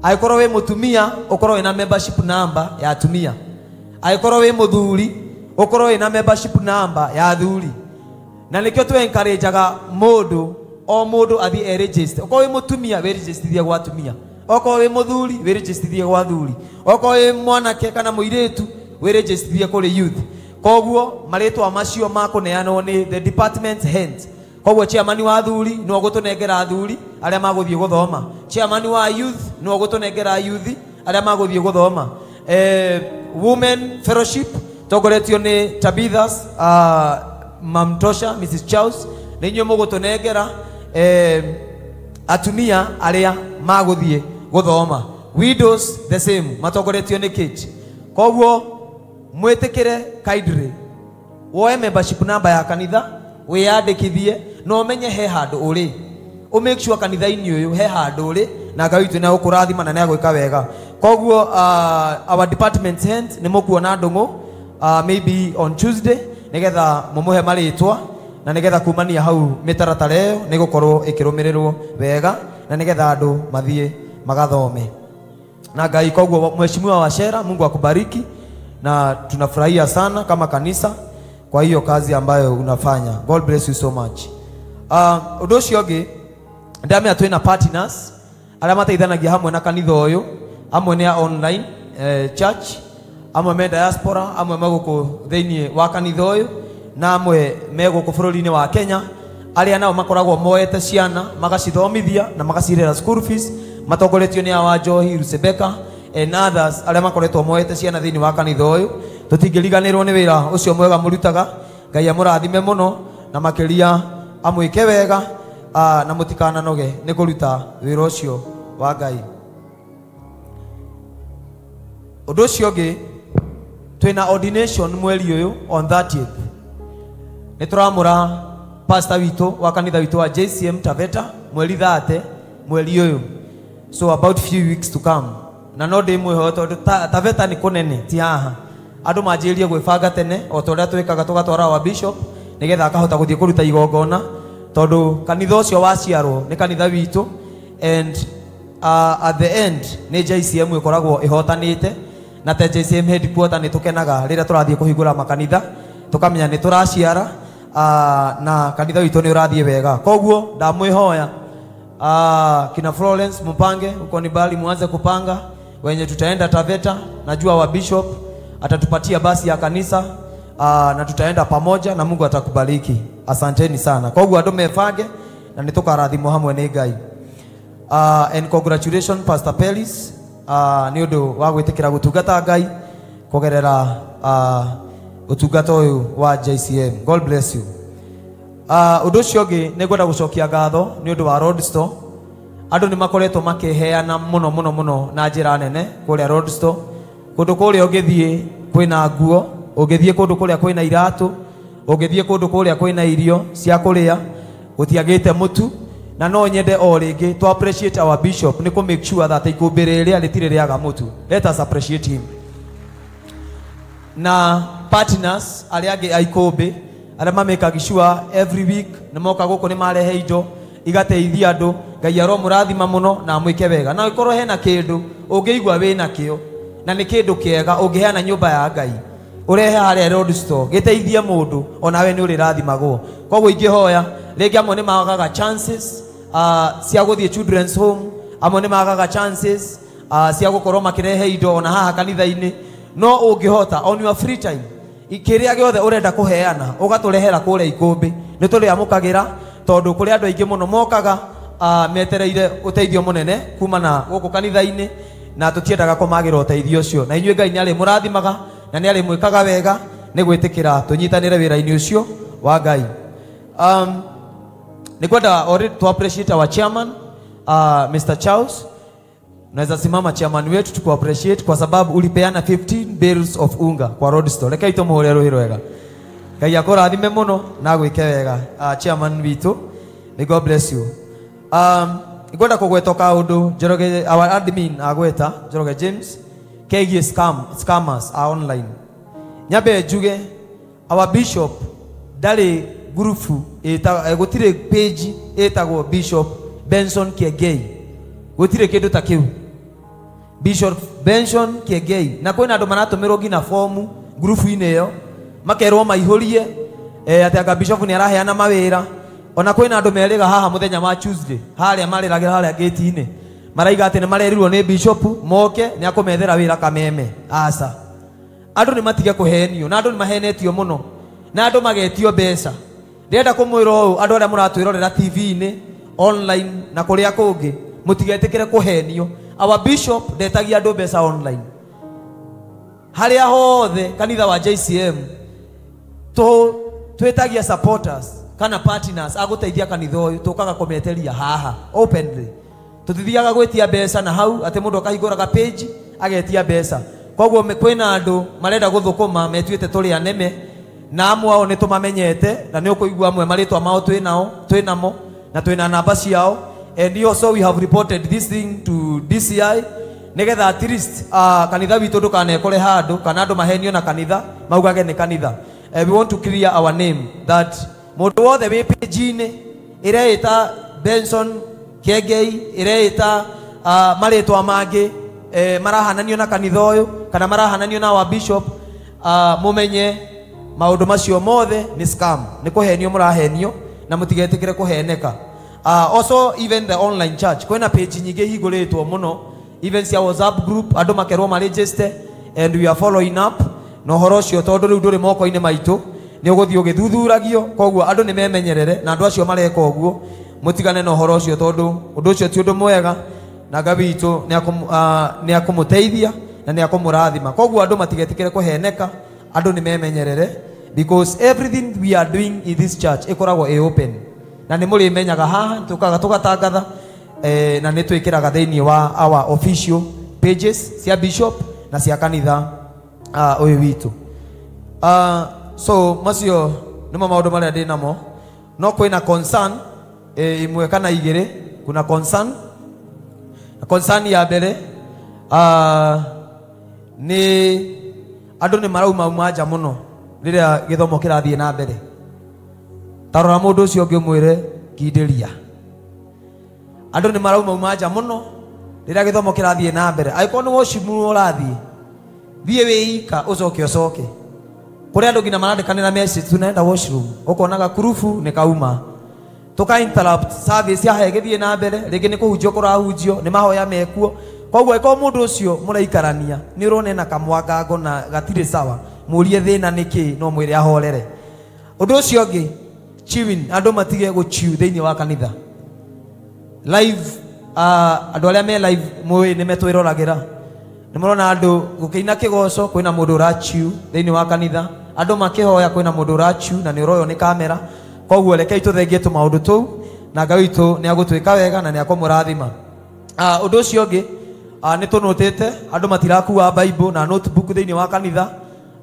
Angĩkorwo wĩ mũtumia ũkorwo wĩna membership number ya atumia, angĩkorwo wĩ mũthuri ũkorwo wĩna membership number ya athuri. Na nĩkĩo tũ encourageaga mũndũ o mũndũ athiĩ e register. Okorwo wĩ mũtumia wĩregistithie gwa atumia, okorwo wĩ mũthuri wĩregistithie gwa athuri, okorwo wĩ mwanake kana mũirĩtu wĩregistithie kũrĩ youth. Koguo marĩtwa macio makũneanwo nĩ the department heads. Koguo chairman wa athuri nĩwe ũgũtũnengera athuri arĩa magũthiĩ gũthoma, chairman wa youth nĩwe ũgũtũnengera youth arĩa magũthiĩ gũthoma. Women fellowship tongoretio nĩ Tabithas Mamtosha Mrs Charles, nĩ inyuĩ mũgũtũnengera atumia arĩa magũthiĩ gũthoma. Widows the same matongoretio nĩ Kate. Koguo mwĩtĩkĩre kindly woe membership number ya kanitha wĩyandĩkithie na ũmenye he handũ ũrĩ, ũ make sure kanitha-inĩ ũyũ he handũ ũrĩ na Ngai witũ nĩ agũkũrathima na nĩ agwĩka wega. Koguo our department head nĩ mũkuona Ndũng'ũ maybe on Tuesday nĩgetha mũmũhe marĩtwa na nĩgetha kumania hau mĩtaratara ĩyo nĩ gũkorwo ĩkĩrũmĩrĩrwo wega na nĩgetha andũ mathiĩ magathome na Ngai. Koguo Mheshimiwa Wachera, Mungu akubariki na tunafurahia sana kama kanisa kwa hiyo kazi ambayo unafanya. God bless you so much. Ũndũ ũcio ũngĩ ndamenya twĩna partners arĩa mateithanagia hamwe na kanitha ũyũ, amwe nĩ a online church, amwe me diaspora, amwe me gũkũ thĩinĩ wa kanitha ũyũ na amwe me gũkũ bũrũri-inĩ wa Kenya, arĩa nao makoragwo moete ciana magacithomithia na magacirĩra school fees, matongoretio nĩ awa Njohi Rusebeka and others arĩa makoretwo moete ciana thĩinĩ wa kanitha ũyũ. Tũtingĩriganĩrwo nĩ wĩra ũcio mwega mũrutaga. Ngai amũrathime mũno na makĩria amwĩke wega na mũtikananoge nĩ kũruta wĩra ũcio wa Ngai. Ũndũ ũcio ũngĩ twĩna ordination mweri ũyũ on 30th. Nĩ tũramũra pastor witũ wa kanitha witũ wa JCM Taveta mweri 30 mweri ũyũ, so about few weeks to come. Na no ndĩmwĩhoe tondũ Taveta nĩ kũnene ti haha, andũ manjĩrĩrie gwĩbanga tene o ta ũrĩa twĩkaga tũgatwara wa bishop nĩgetha akahota gũthiĩ kũruta igongona, tondũ kanitha ũcio waciarwo nĩ kanitha witũ and at the end nĩ JCM ĩkoragwo ĩhotanĩte na te JCM headquarter nĩ tũkenaga rĩrĩa tũrathiĩ kũhingũra makanitha tũkamenya nĩ tũraciara na kanitha witũ nĩ ũrathiĩ wega. Koguo ndamwĩhoya kina Florence mpange huko ni bali muanze kupanga wenye tutaenda Taveta. Najua wa bishop atatupatia basi ya kanisa na tutaenda pamoja na Mungu atakubariki. Asanteni sana. Koguo andũ mebange na nĩ tũkarathimwo hamwe nĩ Ngai. And congratulations Pastor Pelis nĩ ũndũ wa gwĩtĩkĩra gũtungata Ngai kũgerera ũtungata ũyũ wa JCM. God bless you. Ũndũ ũcio ũngĩ nĩ ngwenda gũcokia ngatho nĩ ũndũ wa Road Store. Andũ nĩ makoretwo makĩheana mũno mũno mũno na njĩra nene kũrĩa Road Store. Kũndũ kũrĩa ũngĩthiĩ kwĩna nguo, ũngĩthiĩ kũndũ kũrĩa kwĩna iratũ, ũngĩthiĩ kũndũ kũrĩa kwĩna irio cia kũrĩa, gũtiagĩte mũtu. Na no nyende o rĩngĩ to appreciate our bishop nĩ kũ make sure that ikũmbĩ rĩrĩa rĩtirĩ rĩaga mũtu. Let us appreciate him. Na partners arĩa angĩ a ikũmbĩ arĩa mamĩkaga sure every week nĩ moka gũkũ nĩ marehe indo igateithia andũ. Ngai aromũrathima mũno na amwĩke wega. Na ĩkorwo hena kĩndũ ũngĩigua wĩna kĩo na nĩ kĩndũ kĩega ũngĩheana nyũmba ya Ngai ũrehe harĩa Road Store gĩteithie mũndũ onawe nĩ ũrĩrathimagwo. Koguo ingĩhoya rĩngĩ amwe nĩ magaga chances cia gũthiĩ children's home, amwe nĩ magaga chances cia gũkorwo makĩrehe indo ona haha kanitha-inĩ. No ũngĩhota on your free time kĩrĩa gĩothe ũrenda kũheana ũgatũrehera kũrĩa ikũmbĩ nĩ tũrĩamũkagĩra, tondũ kũrĩ andũ aingĩ mũno mokaga metereire ũteithio mũnene kumana gũkũ kanitha-inĩ na tũtiendaga kũmagĩra ũteithio ũcio. Na inyuĩ Ngai nĩ arĩmũrathimaga na nĩ arĩmwĩkaga wega nĩ gwĩtĩkĩra tũnyitanĩre wĩra-inĩ ũcio wa Ngai. Nĩ kwenda already to appreciate our chairman Mr. Charles. Naweza simama chairman wetu tuku appreciate kwa sababu ulipeana 15 bales of unga kwa Road Store. Reke itumuhure ruhi rwega. Ngai akũrathime mũno na agwĩke wega. Chairman witũ, may God bless you. Ngwenda kũgweta kaũndũ Njoroge, our admin agweta Njoroge James kegiĩ scammers are online. Nyambe njuge our bishop ndarĩ ngurubu gũtirĩ page ĩtagwo Bishop Benson Kiengei, gũtirĩ kĩndũ ta kĩu. Bishop Benson Kiengei na kwina andu maratumirwo nginya fomu ngurubu-inĩ ĩyo makerwo maihurie ati anga bishop ni araheana mawira. Ona kwina andu merĩga haha muthenya wa Tuesday haria marĩragĩra haria gate-inĩ maraiga ati ni marerirwo ni bishop moke ni akumethera wira Kameme. Aca, andu ni matige kuhenio na andu ni mahenetio muno na andu magetio mbeca. Ndĩrenda kũmwĩra ũũ andũ arĩa mũratwĩrorera TV-inĩ online na kũrĩa kũngĩ, mũtigetĩkĩre kũhenio. Our bishop ndetagia andũ mbeca online. Harĩa hothe kanitha wa JCM twĩtagia supporters kana partners agũteithia kanitha ũyũ, tũkaga kũmeteria haha openly. Tũtithiaga gwĩtia mbeca na hau atĩ mũndũ akahingũraga page agetia mbeca. Koguo kwĩna andũ marenda gũthũkũma metuĩte tũrĩ aneme na amwe ao nĩ tũmamenyete na nĩ ũkũigua amwe marĩtwa mao twĩ namo na twĩna namba ciao. And also we have reported this thing to DCI nigetha at least kanitha witũ ndũkanekore handũ kana andũ mahenio na kanitha maugage nĩ kanitha. We want to clear our name that mũndũ wothe wĩ page-inĩ ĩreĩta Benson Kiengei, ĩreĩta marĩtwa mangĩ marahananio na kanitha ũyũ kana marahananio na wa bishop, mumenye maũndũ macio mothe nĩ scam, nĩ kũhenio mũrahenio na mũtigetĩkĩre kũheneka. Also even the online church kwĩna page nyingĩ hingũrĩtwo mũno, even cia WhatsApp group andũ makerwo maregister and we are following up na ũhoro ũcio tondũ rĩu ndũrĩ moko-inĩ maitũ, nĩ ũgũthiĩ ũgĩthuthuragio. Koguo andũ nĩ memenyerere na andũ acio mareka ũguo mũtigane na ũhoro ũcio tondũ ũndũ ũcio ti ũndũ mwega na Ngai witũ nĩ akũmũteithia na nĩ akũmũrathima. Koguo andũ matigetĩkĩre kũheneka, andũ nĩ memenyerere because everything we are doing in this church ĩkoragwo ĩ open na nĩ mũrĩmenyaga haha tũkaga tũgatangatha na nĩ twĩkĩraga thĩinĩ wa our official pages cia bishop na cia kanitha ũyũ witũ. So macio nĩmo maũndũ marĩa ndĩ namo. No kwĩna concern imwe kana igĩrĩ. Kuna concern, na concern ya mbere nĩ andũ nĩ marauma uma nja mũno rĩrĩa gĩthomo kĩrathiĩ na mbere. Tarora mũndũ ũcio ũngĩ ũmwĩre kindĩria. Andũ nĩ marauma uma nja mũno rĩrĩa gĩthomo kĩrathiĩ na mbere. Angĩkorwo nĩ worship ũrathiĩ, thiĩ wĩika ũcoke ũcoke. Kũrĩ andũ nginya marandĩkanĩra message, tunaenda washroom, ũkonaga kurubu nĩ kauma. Tũka interrupt service ya ĩgĩthiĩ na mbere, rĩngĩ nĩ kũhunjio kũrahunjio, nĩ mahoya mekuo. Koguo angĩkorwo mũndũ ũcio mũraikarania nĩ ũrona ena kamwangango na gatirĩ sawa, mũrie thĩna nĩ kĩ, no mwĩre ahorere. Ũndũ ũcio ũngĩ, chewing, andũ matige gũchew thĩinĩ wa kanitha. Live, andũ arĩa me live mũĩ nĩ metwĩroragĩra. Nĩ mũrona andũ gũkĩina kĩgoco kwĩna mũndũ ũrachew thĩinĩ wa kanitha, andũ makĩhoya kwĩna mũndũ ũrachew na nĩ ũroywo nĩ kamera. Koguo rekei tũthengie tũmaũndũ tũu na Ngai witũ nĩ agũtwĩka wega na nĩ akũmũrathima. Ũndũ ũcio ũngĩ, nĩ tũnũtĩte andũ matirakua Bible na notebook thĩinĩ wa kanitha.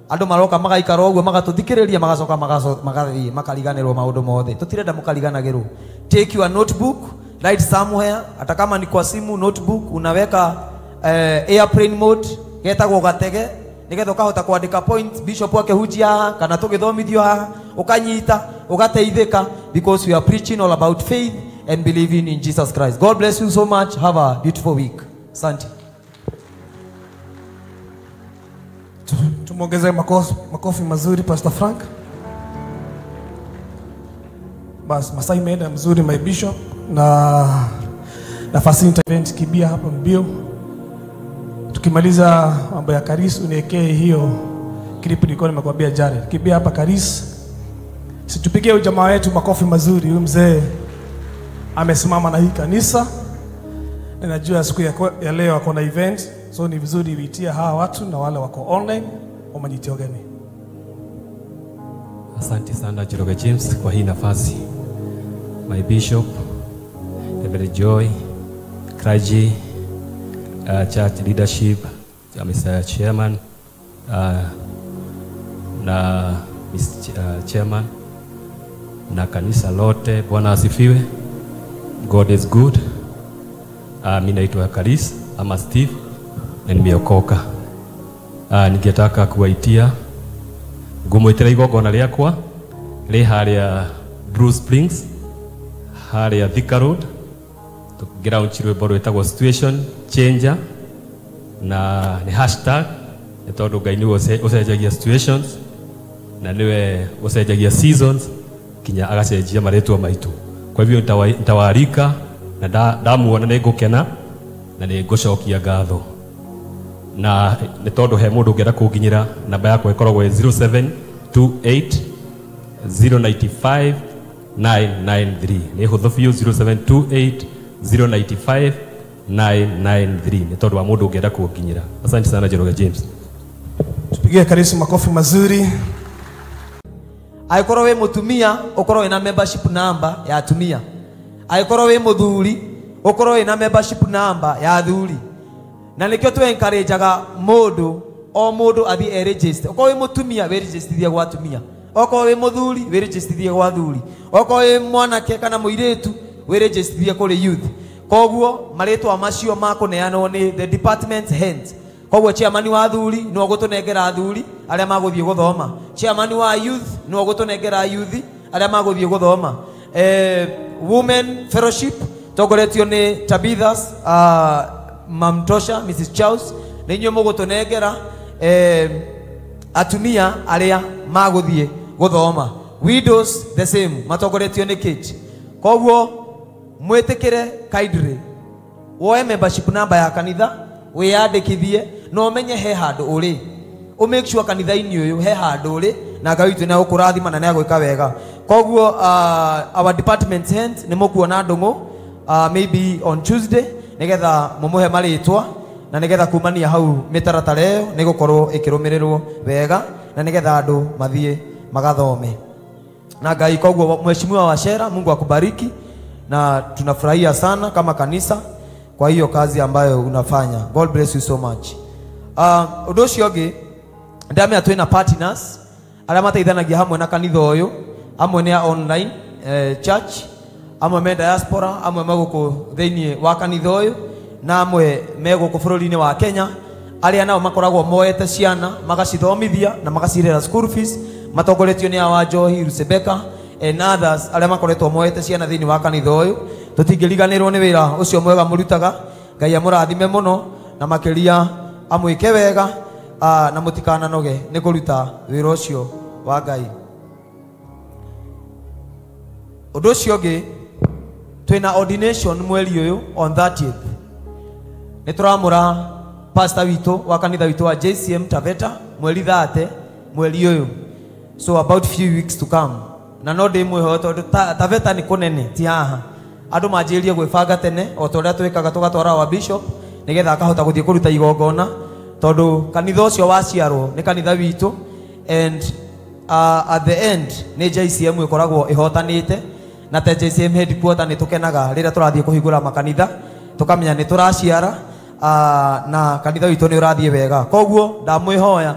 Andũ maroka magaikara ũguo magatũthikĩrĩria magacoka magathiĩ makariganĩrwo maũndũ mothe. Tũtirenda mũkariganagĩrwo. Take your notebook, write somewhere, hata kama ni kwa simu notebook unaweka airplane mode getagwo gatege nigetha ukahota kwandika point bishop akĩhunjia haha kana tũgĩthomithio haha, ũkanyita ũgateithĩka because we are preaching all about faith and believing in Jesus Christ. God bless you so much. Have a beautiful week. Asante. Tumwongeze makofi mazuri Pastor Frank. Bas, masaa imeenda mzuri my bishop na nafasi event kibia hapa mbio. Tukimaliza mambo ya Karis uniwekee hiyo clip nilikuwa nimekuambia Jared. Kibia hapa Karis. Situpigie ujamaa wetu makofi mazuri. Huyu mzee amesimama na hii kanisa. Ninajua siku ya leo wako na event, so ni vizuri uitia hawa watu na wale wako online wamejitio gani. Asante sana Njoroge James kwa hii nafasi. My bishop, Reverend Joy, clergy, church leadership, Mr. Chairman, na Mr. Chairman na kanisa lote, Bwana asifiwe. God is good. Mimi naitwa Karis ama Steve na nimeokoka. Ningetaka kuwaitia ngumwitira igongona riakwa ri haria Blue Springs, haria Thika Road, tũngĩraunchi rwĩmbo rwĩtagwo Situation Changer. Na nĩ hashtag nĩ tondũ Ngai nĩwe ũcenjagia situations na nĩwe ũcenjagia seasons kinya agacenjia marĩtwa maitũ. Kwa hivyo nitawaarika na ndamuona nĩ ngũkena na nĩ ngũcokia ngatho. Na nĩ tondũ he mũndũ ũngĩenda kũnginyĩra, namba yakwa ĩkoragwo ĩ 0728 095 993. Nĩ hũthũ biũ, 0728 095 993, nĩ tondũ wa mũndũ ũngĩenda kũnginyĩra. Asante sana Njoroge James. Tupigie Karisi makofi mazuri. Angĩkorwo wĩ mũtumia ũkorwo wĩna membership number ya atumia, angĩkorwo wĩ mũthuri ũkorwo wĩna membership number ya athuri. Na nĩkĩo tũ encourageaga mũndũ o mũndũ athiĩ e-register. Okorwo wĩ mũtumia wĩregistithie gwa atumia, okorwo wĩ mũthuri wĩregistithie gwa athuri, okorwo wĩ mwanake kana mũirĩtu wĩregistithie kũrĩ youth. Koguo marĩtwa macio makũneanwo nĩ the department heads. Koguo chairman wa athuri nĩwe ũgũtũnengera athuri arĩa magũthiĩ gũthoma, chairman wa youth nĩwe ũgũtũnengera youth arĩa magũthiĩ gũthoma. Women fellowship tongoretio nĩ Tabithas Mamtosha Mrs Charles, nĩ inyuĩ mũgũtũnengera atumia arĩa magũthiĩ gũthoma. Widows the same matongoretio nĩ Kate. Koguo mwĩtĩkĩre kindly woe membership number ya kanitha wĩyandĩkithie na ũmenye he handũ ũrĩ, ũ make sure kanitha-inĩ ũyũ he handũ ũrĩ na Ngai witũ nĩ egũkũrathima na nĩ egwĩka wega. Koguo our department head nĩ mũkuona Ndũng'ũ maybe on Tuesday nĩgetha mũmũhe marĩtwa na nĩgetha kumania hau mĩtaratara ĩyo nĩ gũkorwo ĩkĩrũmĩrĩrwo wega na nĩgetha andũ mathiĩ magathome na Ngai. Koguo Mheshimiwa Wachera, Mungu akubariki na tunafurahia sana kama kanisa kwa hiyo kazi ambayo unafanya. God bless you so much. Ũndũ ũcio ũngĩ ndamenya twĩna partners arĩa mateithanagia hamwe na kanitha ũyũ, amwe nĩ a online church, amwe me diaspora, amwe me gũkũ thĩinĩ wa kanitha ũyũ na amwe me gũkũ bũrũri-inĩ wa Kenya, arĩa nao makoragwo moete ciana magacithomithia na magacirĩra school fees, matongoretio nĩ awa Njohi Rusebeka and others arĩa makoretwo moete ciana thĩinĩ wa kanitha ũyũ. Tũtingĩriganĩrwo nĩ wĩra ũcio mwega mũrutaga. Ngai amũrathime mũno na makĩria amwĩke wega na mũtikananoge nĩ kũruta wĩra ũcio wa Ngai. Ũndũ ũcio ũngĩ twĩna ordination mweri ũyũ on 30th. Nĩ tũramũra pastor witũ wa kanitha witũ wa JCM Taveta mweri 30 mweri ũyũ, so about few weeks to come. Na no ndĩmwĩhoe tondũ Taveta nĩ kũnene ti haha, andũ manjĩrĩrie gwĩbanga tene o ta ũrĩa twĩkaga tũgatwara wa bishop nĩgetha akahota gũthiĩ kũruta igongona, tondũ kanitha ũcio waciarwo nĩ kanitha witũ and at the end nĩ JCM ĩkoragwo ĩhotanĩte na te JCM headquarter nĩ tũkenaga rĩrĩa tũrathiĩ kũhingũra makanitha tũkamenya nĩ tũraciara na kanitha witũ nĩ ũrathiĩ wega. Koguo ndamwĩhoya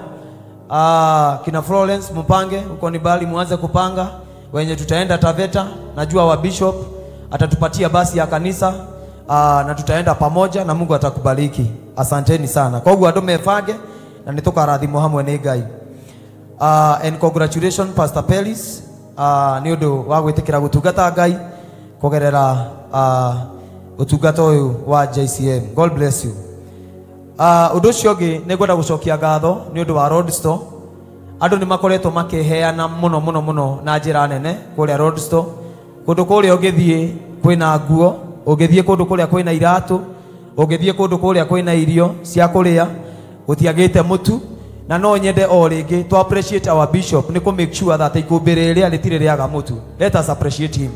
kina Florence mpange huko ni bali muanze kupanga wenye tutaenda Taveta. Najua wa bishop atatupatia basi ya kanisa na tutaenda pamoja na Mungu atakubariki. Asanteni sana. Koguo andũ mebange na nĩtũkarathimwo hamwe nĩ Ngai. And congratulations Pastor Pelis nĩ ũndũ wa gwĩtĩkĩra gũtungata Ngai kũgerera ũtungata ũyũ wa JCM. God bless you. Ũndũ ũcio ũngĩ nĩ ngwenda gũcokia ngatho nĩ ũndũ wa Road Store. Andũ nĩ makoretwo makĩheana mũno mũno mũno na njĩra nene kũrĩa Road Store. Kũndũ kũrĩa ũngĩthiĩ kwĩna nguo, ũngĩthiĩ kũndũ kũrĩa kwĩna iratũ, ũngĩthiĩ kũndũ kũrĩa kwĩna irio cia kũrĩa, gũtiagĩte mũtu. Na no nyende o rĩngĩ to appreciate our bishop nĩ kũ make sure that ikũmbĩ rĩrĩa rĩtirĩ rĩaga mũtu. Let us appreciate him.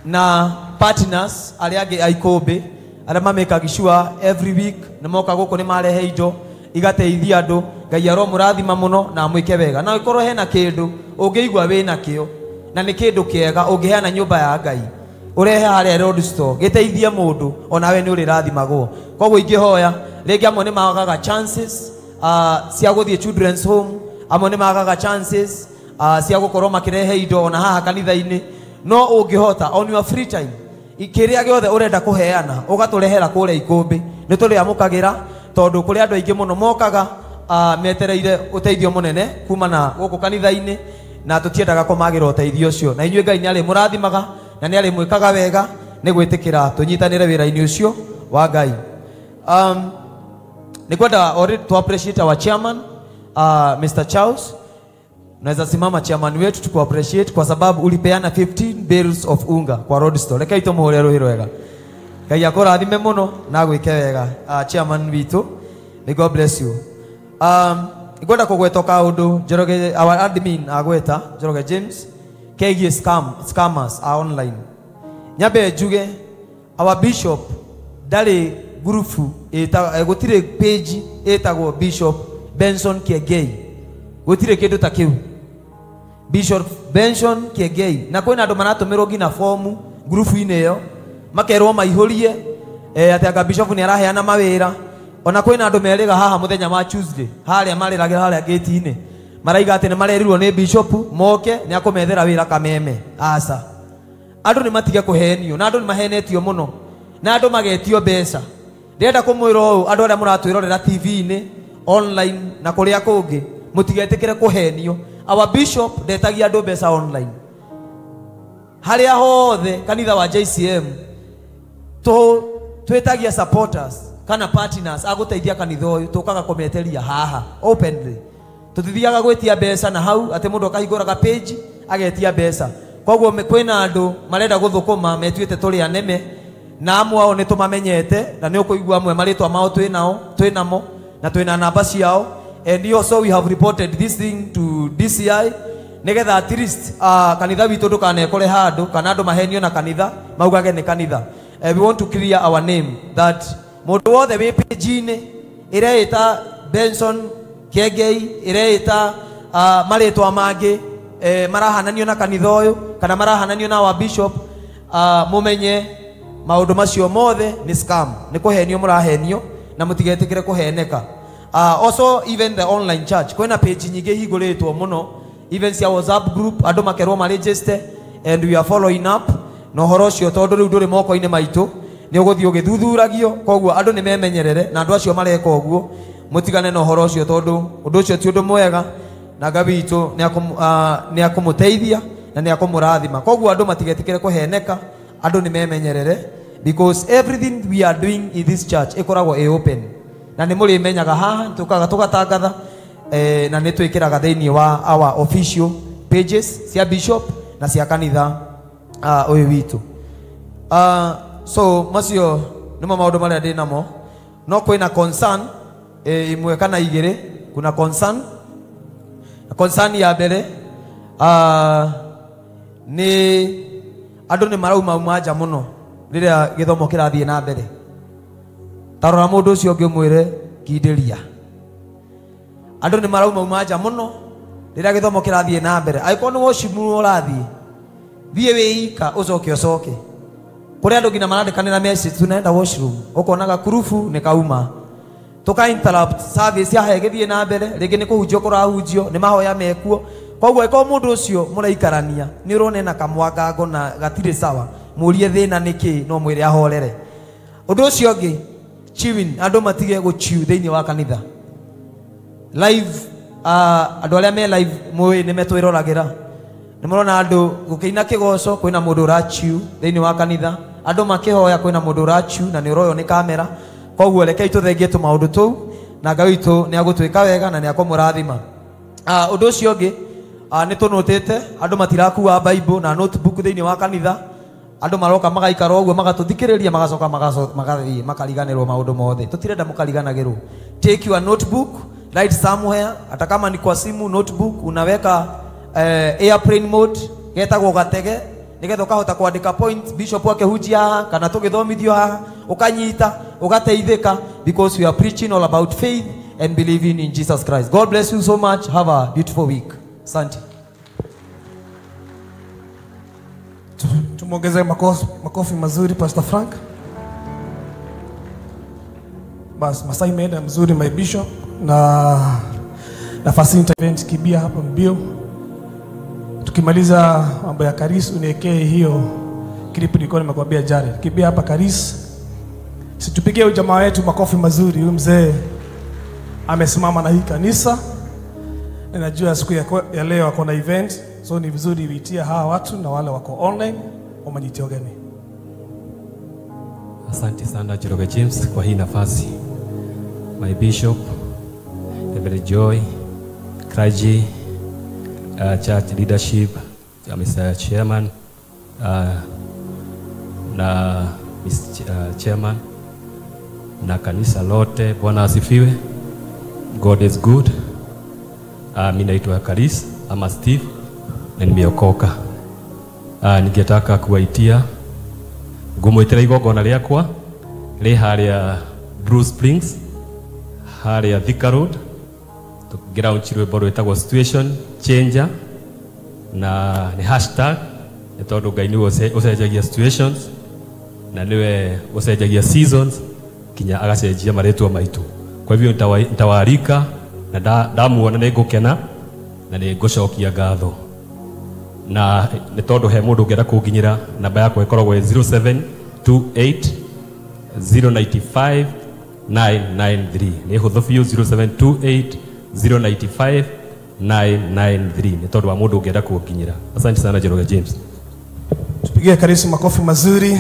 Na partners arĩa angĩ a ikũmbĩ arĩa mamĩkaga sure every week nĩ moka gũkũ nĩ marehe indo igateithia andũ. Ngai aromũrathima mũno na amwĩke wega. Na ĩkorwo hena kĩndũ ũngĩigua wĩna kĩo na nĩ kĩndũ kĩega ũngĩheana nyũmba ya Ngai ũrehe harĩa Road Store gĩteithie mũndũ onawe nĩ ũrĩrathimagwo. Koguo ingĩhoya rĩngĩ amwe nĩ magaga chances cia gũthiĩ children's home, amwe nĩ magaga chances cia gũkorwo makĩrehe indo ona haha kanitha-inĩ. No ũngĩhota on your free time kĩrĩa gĩothe ũrenda kũheana ũgatũrehera kũrĩa ikũmbĩ nĩ tũrĩamũkagĩra, tondũ kũrĩ andũ aingĩ mũno mokaga metereire ũteithio mũnene kumana gũkũ kanitha-inĩ na tũtiendaga kũmagĩra ũteithio ũcio. Na inyuĩ Ngai nĩ arĩmũrathimaga na nĩ arĩmwĩkaga wega nĩ gwĩtĩkĩra tũnyitanĩre wĩra-inĩ ũcio wa Ngai. Nikwenda already to appreciate our chairman, Mr. Charles. Naweza simama chairman wetu tuku appreciate kwa sababu ulipeana 15 bales of unga kwa road store. Reke ito muhurero hiro wega. Ngai akũrathime mũno na agwĩke wega. Chairman witũ, may God bless you. Ngwenda kũgweta kaũndũ Njoroge, our admin agweta Njoroge James kegiĩ scammers are online. Nyambe njuge our bishop ndarĩ ngurubu gũtirĩ page ĩtagwo Bishop Benson Kiengei. Gũtirĩ kĩndũ ta kĩu. Bishop Benson Kiengei. Na kwĩna andũ maratũmĩrwo nginya fomu ngurubu-inĩ ĩyo makerwo maihũrie atĩ anga bishop nĩ araheana mawĩra. Ona kwĩna andũ merĩga haha mũthenya wa Tuesday harĩa marĩragĩra harĩa gate-inĩ maraiga atĩ nĩ marerirwo nĩ bishop moke nĩ akũmethera wĩra Kameme. Aca, andũ nĩ matige kũhenio na andũ nĩ mahenetio mũno na andũ magetio mbeca. Ndĩrenda kũmwĩra ũũ andũ arĩa mũratwĩrorera TV-inĩ online na kũrĩa kũngĩ, mũtigetĩkĩre kũhenio. Our bishop ndetagia andũ mbeca online. Harĩa hothe kanitha wa JCM twĩtagia supporters kana partners agũteithia kanitha ũyũ, tũkaga kũmeteria haha openly. Tũtithiaga gwĩtia mbeca na hau atĩ mũndũ akahingũraga page agetia mbeca. Koguo kwĩna andũ marenda gũthũkũma metuĩte tũrĩ anene na amwe ao nĩ tũmamenyete na nĩ ũkũigua amwe marĩtwa mao twĩ namo na twĩna namba ciao. And also we have reported this thing to DCI nigetha at least kanitha witũ ndũkanekore handũ kana andũ mahenio na kanitha maugage nĩ kanitha. We want to clear our name that mũndũ wothe wĩ page-inĩ ĩreĩta Benson Kiengei, ĩreĩta marĩtwa mangĩ marahananio na kanitha ũyũ kana marahananio na wa bishop, mũmenye maũndũ macio mothe nĩ scam, nĩ kũhenio mũrahenio na mũtigetĩkĩre kũheneka. Also even the online church kwĩna page nyingĩ hingũrĩtwo mũno, even cia WhatsApp group andũ makerwo maregister and we are following up na ũhoro ũcio tondũ rĩu ndũrĩ moko-inĩ maitũ, nĩ ũgũthiĩ ũgĩthuthuragio. Koguo andũ nĩ memenyerere na andũ acio mareka ũguo mũtigane na ũhoro ũcio tondũ ũndũ ũcio ti ũndũ mwega na Ngai witũ nĩ akũmũteithia na nĩ akũmũrathima. Koguo andũ matigetĩkĩre kũheneka, andũ nĩ memenyerere because everything we are doing in this church ĩkoragwo ĩ open na nĩ mũrĩmenyaga haha tũkaga tũgatangatha na nĩ twĩkĩraga thĩinĩ wa our official pages cia bishop na cia kanitha ũyũ witũ. So macio nĩmo maũndũ marĩa ndĩ namo. No kwĩna concern imwe kana igĩrĩ. Kuna concern. Concern ya mbere nĩ andũ nĩ marauma uma nja mũno rĩrĩa gĩthomo kĩrathiĩ na mbere. Tarora mũndũ ũcio ũngĩ ũmwĩre kindĩria. Andũ nĩ marauma uma nja mũno rĩrĩa gĩthomo kĩrathiĩ na mbere. Angĩkorwo nĩ worship ũrathiĩ, thiĩ wĩika ũcoke ũcoke. Kũrĩ andũ nginya marandĩkanĩra message tunaenda washroom, ũkonaga kurubu nĩ kauma. Tũka interrupt service ya ĩgĩthiĩ na mbere, rĩngĩ nĩ kũhunjio kũrahunjio, nĩ mahoya mekuo. Koguo ĩkorwo mũndũ ũcio mũraikarania nĩ ũrona ena kamwangango na gatirĩ sawa, mũrie thĩna nĩ kĩ, no mwĩre ahorere. Ũndũ ũcio ũngĩ, chewing, andũ matige gũchew thĩinĩ wa kanitha. Live, andũ arĩa me live mũĩ nĩ metwĩroragĩra. Nĩ mũrona andũ gũkĩina kĩgoco kwĩna mũndũ ũrachew thĩinĩ wa kanitha, andũ makĩhoya kwĩna mũndũ ũrachew na nĩ ũroywo nĩ kamera. Koguo rekei tũthengie tũmaũndũ tũu na Ngai witũ nĩ agũtwĩka wega na nĩ akũmũrathima. Ũndũ ũcio ũngĩ, nĩ tũnũtĩte andũ matirakua Bible na notebook thĩinĩ wa kanitha. Andũ maroka magaikara ũguo magatũthikĩrĩria magacoka magathiĩ makariganĩrwo maũndũ mothe. Tũtirenda mũkariganagĩrwo. Take your notebook, write somewhere, hata kama ni kwa simu notebook unaweka airplane mode getagwo gatege nigetha ukahota kwandika point bishop akĩhunjia haha kana tũgĩthomithio haha ũkanyita ũgateithĩka because we are preaching all about faith and believing in Jesus Christ. God bless you so much. Have a beautiful week. Asante. Tumwongeze makofi mazuri Pastor Frank. Bas, masaa imeenda mzuri my bishop na nafasi event kibia hapa mbio. Tukimaliza mambo ya Karis uniwekee hiyo clip nilikuwa nimekuambia Jared. Kibia hapa Karis. Situpigie ujamaa wetu makofi mazuri. Huyu mzee amesimama na hii kanisa. Ninajua siku ya leo wako na event, so ni vizuri uitia hawa watu na wale wako online wamanyitie ogeni. Asante sana Njoroge James kwa hii nafasi. My Bishop, Reverend Joy, clergy, church leadership, Mr. Chairman, na Mr. Chairman na kanisa lote, Bwana asifiwe. God is good. Mimi naitwa Karis ama Steve na nimeokoka. Ningetaka kuwaitia ngũmwĩtĩra igongona rĩakwa rĩ harĩa Blue Springs, harĩa Thika Road, tũngĩlaunch rwĩmbo rwĩtagwo Situation Changer, na nĩ hashtag nĩ tondũ Ngai nĩwe ũcenjagia situations na nĩwe ũcenjagia seasons kinya agacenjia marĩtwa maitũ. Kwa hivyo nitawaarika na ndamuona nĩ ngũkena na nĩ ngũcokia ngatho, na nĩ tondũ he mũndũ ũngĩenda kũnginyĩra, namba yakwa ĩkoragwo ĩ 0728 095 993. Nĩ hũthũ biũ, 0728 095 993, nĩ tondũ wa mũndũ ũngĩenda kũnginyĩra. Asante sana, Njoroge James. Tupigie Karisi makofi mazuri.